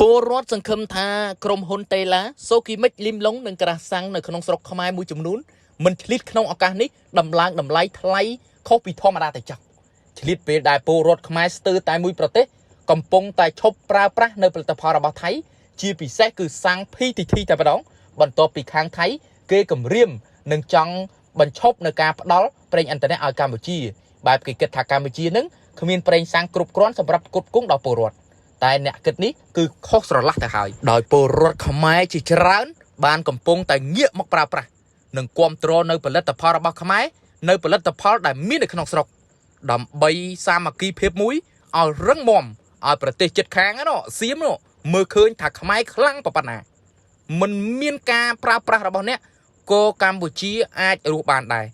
ពលរដ្ឋសង្ឃឹមថាក្រុមហ៊ុនតេឡាសូគីមិចលីមឡុងនិងក្រាស់សាំងនៅក្នុងស្រុកខ្មែរមួយចំនួនមិនឆ្លៀតក្នុងឱកាសនេះដំឡើងតម្លៃថ្លៃខុសពីធម្មតាទៅចោះឆ្លៀតពេលដែលពលរដ្ឋខ្មែរស្ទើរតែមួយប្រទេសកំពុងតែឈប់ប្រើប្រាស់នៅផលិតផលរបស់ថៃជាពិសេសគឺសាំង PTT តែម្ដងបន្ទាប់ពីខាងថៃគេគម្រាមនឹងចង់បញ្ឈប់នៅការផ្ដល់ប្រេងឥន្ធនៈឲ្យកម្ពុជាបែបគេគិតថាកម្ពុជានឹងគ្មានប្រេងសាំងគ្រប់គ្រាន់សម្រាប់ផ្គត់ផ្គង់ដល់ពលរដ្ឋ តែអ្នកគិតនេះគឺខុសស្រឡះទៅហើយដោយពលរដ្ឋខ្មែរជាច្រើន បានកំពុងតែងាកមកប្រើប្រាស់និងគ្រប់គ្រងនៅផលិតផលរបស់ខ្មែរនៅផលិតផលដែលមាននៅក្នុងស្រុកដើម្បីសាមគ្គីភាពមួយឲ្យរឹងមាំឲ្យប្រទេសជិតខាងនោះសៀមនោះមើលឃើញថាខ្មែរខ្លាំងប៉ុណ្ណាមិនមានការប្រើប្រាស់របស់អ្នកក៏កម្ពុជាអាចរស់បានដែរ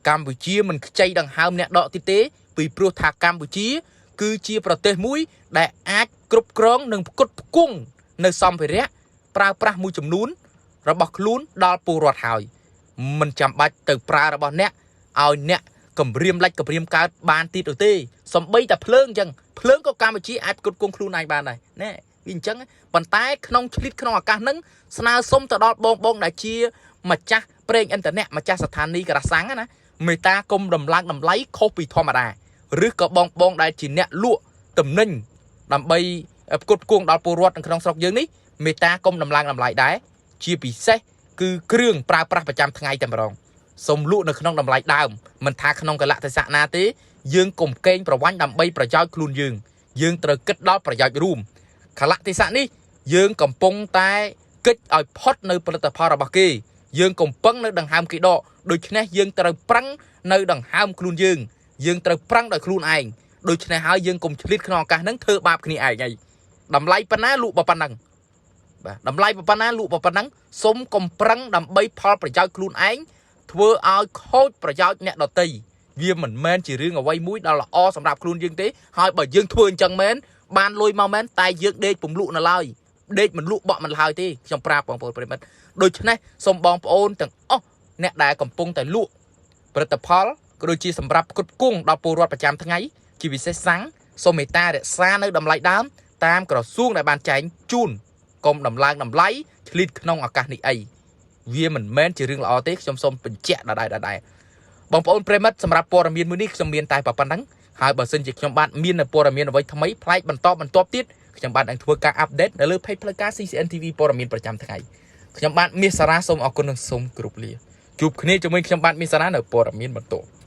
កម្ពុជាមិនខ្ចីដង្ហើមអ្នកដកទៀតទេពីព្រោះថាកម្ពុជា គឺជាប្រទេសមួយដែលអាចគ្រប់គ្រងនិងផ្គត់ផ្គង់នៅសម្ភារៈប្រើប្រាស់មួយចំនួនរបស់ខ្លួនដល់ពលរដ្ឋហើយមិនចាំបាច់ទៅប្រើរបស់អ្នកឲ្យអ្នកគម្រាមលិចគម្រាមកើតបានទៀតនោះទេសំបីតែភ្លើងអញ្ចឹងភ្លើងក៏កម្ពុជាអាចផ្គត់ផ្គង់ខ្លួនឯងបានដែរណែវាអញ្ចឹងប៉ុន្តែក្នុងឆ្លៀតក្នុងឱកាសហ្នឹងស្នើសុំទៅដល់បងបងដែលជាម្ចាស់ប្រេងឥន្ធនៈម្ចាស់ស្ថានីយ៍ក្រាស់សាំងណាមេត្តាគុំដំឡើងតម្លៃខុសពីធម្មតា ឬក៏បងបងដែលជាអ្នកលក់តំណែងដើម្បីផ្គត់ផ្គង់ដល់ពលរដ្ឋនៅក្នុងស្រុកយើងនេះមេត្តាកុំដំឡើងតម្លៃដែរជាពិសេសគឺគ្រឿងប្រើប្រាស់ប្រចាំថ្ងៃតែម្ដងសូមលក់នៅក្នុងតម្លៃដើមមិនថាក្នុងកលៈទេសៈណាទេយើងកុំកេងប្រវ័ញ្ចដើម្បីប្រយោជន៍ខ្លួនយើងយើងត្រូវគិតដល់ប្រយោជន៍រួមកលៈទេសៈនេះយើងកំពុងតែគិតឲ្យផុតនៅផលិតផលរបស់គេយើងកំពឹងនៅដង្ហើមគេដកដូច្នេះយើងត្រូវប្រឹងនៅដង្ហើមខ្លួនយើង យើងត្រូវប្រឹងដោយខ្លួនឯងដូច្នេះហើយយើងកុំឆ្លៀតក្នុងឱកាសហ្នឹងធ្វើបាបគ្នាឯងហីតម្លៃប៉ុណ្ណាលក់ប៉ុណ្ណឹងបាទតម្លៃប៉ុណ្ណាលក់ប៉ុណ្ណឹងសុំកុំប្រឹងដើម្បីផលប្រយោជន៍ខ្លួនឯងធ្វើឲ្យខូចប្រយោជន៍អ្នកដទៃវាមិនមែនជារឿងអ្វីមួយដ៏ល្អសម្រាប់ខ្លួនយើងទេហើយបើយើងធ្វើអញ្ចឹងមែនបានលុយមកមែនតែយើងដេកពំលក់នៅឡើយដេកមិនលក់បក់មិនឡើយទេខ្ញុំប្រាប់បងប្អូនប្រិមិត្តដូច្នេះសូមបងប្អូនទាំងអស់អ្នកដែលកំពុងតែលក់ផលិតផល ក៏ដូចជាសម្រាប់ផ្គត់ផ្គង់ដល់ពលរដ្ឋប្រចាំថ្ងៃជាពិសេសសាំងសូមមេត្តារក្សានៅតម្លៃដើមតាមក្រសួងដែលបានចែងជូនកុំដំឡើងតម្លៃឆ្លៀតក្នុងឱកាសនេះអីវាមិនមែនជារឿងល្អទេខ្ញុំសូមបញ្ជាក់ដដែលដដែលបងប្អូនប្រិមិត្តសម្រាប់ព័ត៌មានមួយនេះខ្ញុំមានតែប៉ុណ្ណឹងហើយបើសិនជាខ្ញុំបាទមាននៅព័ត៌មានអ្វីថ្មីប្លែកបន្តបន្ទាប់ទៀតខ្ញុំបាទនឹងធ្វើការ update នៅលើ page ផ្លូវការ CCN TV ព័ត៌មានប្រចាំថ្ងៃខ្ញុំបាទមាសសារ៉ាសូមអរគុណនិងសូមគោរពលាជួបគ្នាជាមួយខ្ញុំបាទមាសសារ៉ានៅព័ត៌មានបន្ទាប់។